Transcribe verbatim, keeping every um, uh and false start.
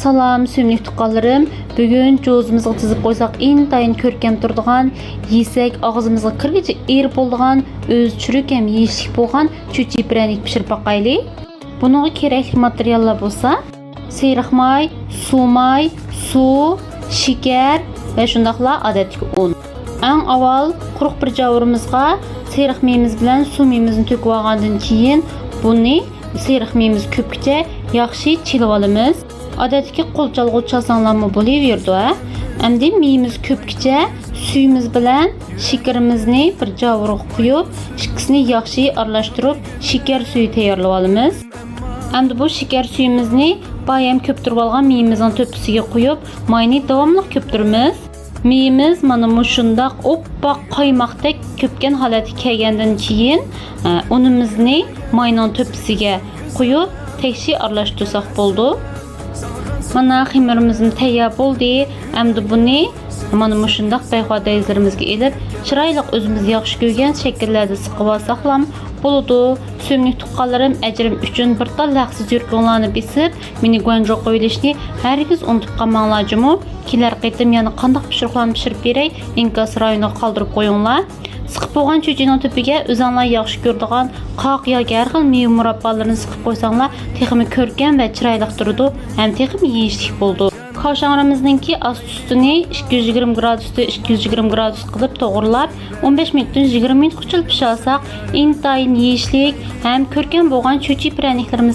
سالام سۆيۈملۈك تۇغقانلىرىم، بۈگۈن جوزىمىزغا تىزىپ قويساق ئىنتايىن كۆركەم تۇرىدىغان، يېسەك ئاغزىمىزغا كىرگۈچە ئېرىپ بولىدىغان، ئۆزى چۈرۈك ھەم يېيىشلىك بولغان چۆچۈرە پىرەنىك پىشۇرۇپ باقايلى. بۇنىڭغا كېرەكلىك ماتېرىياللار بولسا، سېرىق ماي، سۇ ماي، سۇ، شېكەر ۋە شۇنداقلا ئادەتتىكى ئۇن. ئەڭ ئاۋۋال قۇرۇق بىر جاۋۇرىمىزغا سېرىق مېيىمىز بىلەن سۇ مېيىمىزنى تۆكۈپ ئالغاندىن كېيىن، بۇنى سېرىق مېيىمىز كۆپكىچە ياخشى چېلىۋالىمىز. ئادەتتىكى قول چالغۇچ چالساڭلارمۇ بولۇۋېرىدۇ، ھە. ئەمدى مېيىمىز كۆپكىچە سۈيىمىز بىلەن شېكىرىمىزنى بىر جاۋۇرغا قۇيۇپ، ئىككىسىنى ياخشى ئارىلاشتۇرۇپ، شېكەر سۈيى تەييارلىۋالىمىز. ئەمدى بۇ شېكەر سۈيىمىزنى بايام كۆپتۈرۈۋالغان مېيىمىزنىڭ تۆپىسىگە قۇيۇپ، ماينى داۋاملىق كۆپتۈرىمىز. مېيىمىز مانا مۇشۇنداق ئوپپاق قايماقتەك كۆپكەن ھالەتكە كەلگەندىن كېيىن، ئە، ئۇنىمىزنى ماينىڭ تۆپىسىگە قۇيۇپ، تەكشى ئارىلاشتۇرساق بولىدۇ. مانا خېمىرىمىزمۇ تەييار بولدى. ئەمدى بۇنى مانا مۇشۇنداق بەيخۇا دەيزلىرىمىزگە ئېلىپ، چىرايلىق ئۆزىمىز ياخشى كۆرگەن شەكىللەردە سىقىۋالساقلام بولىدۇ. سۆيۈملۈك تۇغقانلىرىم، ئەجرىم ئۈچۈن بىر تال لەخسە زۈركۈڭلارنى بېسىپ، مېنى گۇەنجۇ قويۇۋېلىشنى ھەرگىز ئۇنتۇپ قالماڭلار جۇمۇ. كېلەر قېتىم يەنە قانداق پىشۇرۇقلارنى پىشۇرۇپ بېرەي، ئىنكاس رايونىغا قالدۇرۇپ قويۇڭلار. سىقىپ بولغان چۆچۈرىنىڭ تۈپىگە ئۆزۈڭلار ياخشى كۆرىدىغان قاق ياكى ھەر خىل مېۋە مۇراببالىرىنى سىقىپ قويساڭلار، تېخىمۇ كۆركەم ۋە چىرايلىق تۇرىدۇ ھەم تېخىمۇ يېيىشلىك بولىدۇ. كاۋشاڭلىرىمىزنىڭكى ئاستى ئۈستىنى ئىككى يۈز يىگىرمە گرادۇستىن ئىككى يۈز يىگىرمە گرادۇس قىلىپ توغرىلاپ، ئون بەش مىنۇتتىن يىگىرمە مىنۇتقىچە پىشۇرساق، ئىنتايىن يېيىشلىك ھەم كۆركەم بولغان چۆچۈرە پىرەنىكلىرىمىز